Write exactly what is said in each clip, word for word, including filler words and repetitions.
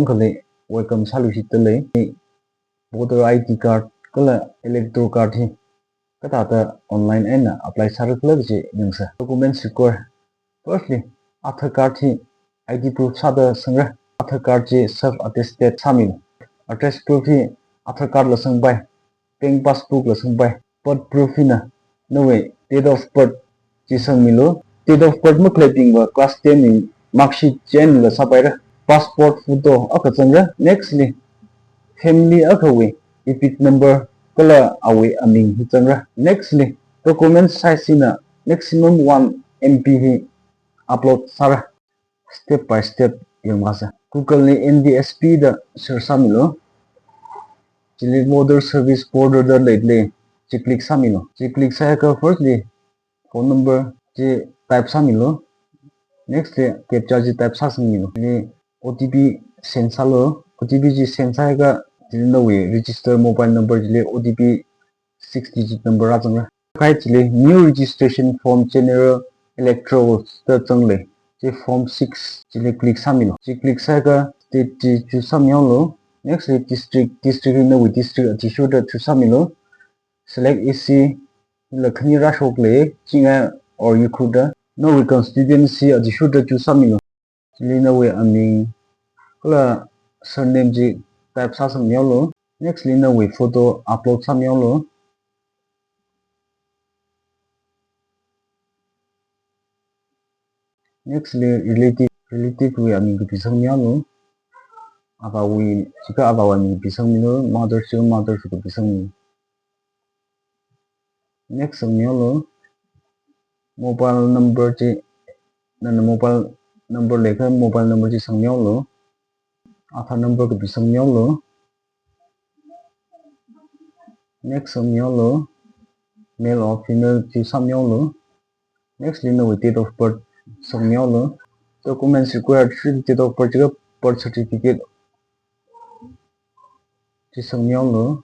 Khalei welcome sāluishitdalei. Voter I D card kala electoral card hi kathāda online eina apply sāra khala kaji yangsa. Documents required. Firstly, Aadhaar card hi I D proof sāda sangra. Aadhaar card chi self attested sāmilu. Address proof hi Aadhaar card la sangpai, bank passbook la sangpai. Birth proof hina nawui date of birth chi sangmilu. Date of birth makhaleibingva class ten wui mark sheet chi einala sāpaira. Passport photo akha zangra. Nextly, family akhawui EPIC number kala awui aming hi zangra. Nextly, document size hina maximum one M B hi upload sāra. Step by step yangvāsa. Google li N V S P da search sāmilu. Chili voter service portal da leilei. Chi click sāmilu. Chi click sāakha firstly phone number chi type sāmilu. Nextly captcha chi type sāsangmilu. Chili O T P send sālu. O T P chi send sāakha chili nawui register mobile number chili O T P six digit number rāzangra. Kha chili new registration form general electoral da zanglei. Chi form six chili click sāmilu. Chi click sāakha state chi choose sāmihaolu. Nextly district, district hi nawui district athishurda choose sāmilu. Select A C, hila khani rāshoklei, Chingai or Ukhrul da. Nawui constituency athishurda choose sāmilu. Chili nawui aming kala surname chi type sāsangmihaolu. Nextly nawui photo upload sāmihaolu. Nextly relative, relative wui aming kapisangmihaolu. Avāwui, chikha avāwui aming kapisangmilu, mother chikha mother kapisangmilu. Next sangmihaolu. Mobile number chi, nana mobile number leikha mobile number chi sangmihaolu. Aadhaar number kapisangmihaolu. Next sangmihaolu. Male or female chi sāmihaolu. Nextly nawui date of birth sangmihaolu. Documents required, date of birth chikha birth certificate chi sangmihaolu.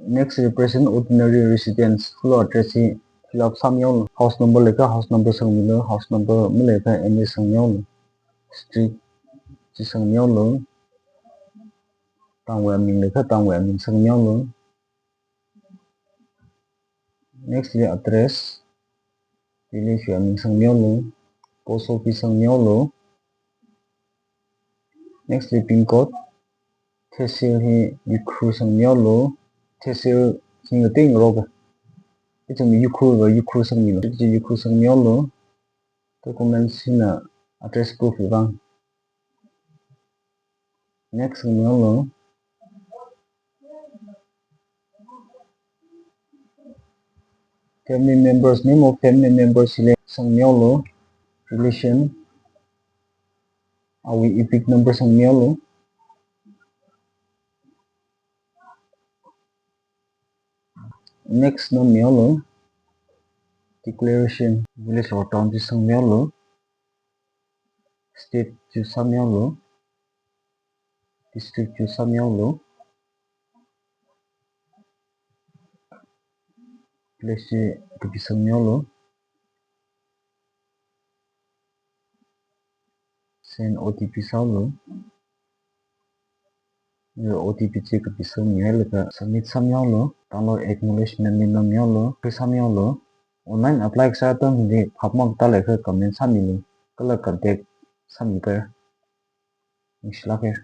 Nextly present ordinary residence, full address hi fill up sāmihaolu. House number leikha house number sangmilu, house number maleikha M A sangmihaolu. Street chi sangmihaolu. Town wui aming leikha town wui aming sangmihaolu. Nextly address, village wui aming sangmihaolu. Post office sangmihaolu. Nextly pin code, tehsil hi Ukhrul sangmihaolu. Tehsil hi ngateiteina roka. Ithum Ukhrul va Ukhrul sangmilu. Chi Ukhrul sangmihaolu. Documents hina address proof wui vang. Next sangmihaolu. Family members, name of family members hili sangmihaolu. Relation, awui EPIC number sangmihaolu. Next nammihaolu. Declaration, village or town chi sangmihaolu. State choose sāmihaolu. District choose sāmihaolu. Place chi kapisangmihaolu. Send O T P sāhaolu. Yo, O T P chi kapisangmihailaga submit sāmihaolu. Download acknowledgement li nammihaolu. Pay sāmihaolu. Online apply kasā atam hili phap makatā leikha comment sāmilu. Kala contact sāmipai. Ningshilāk haira.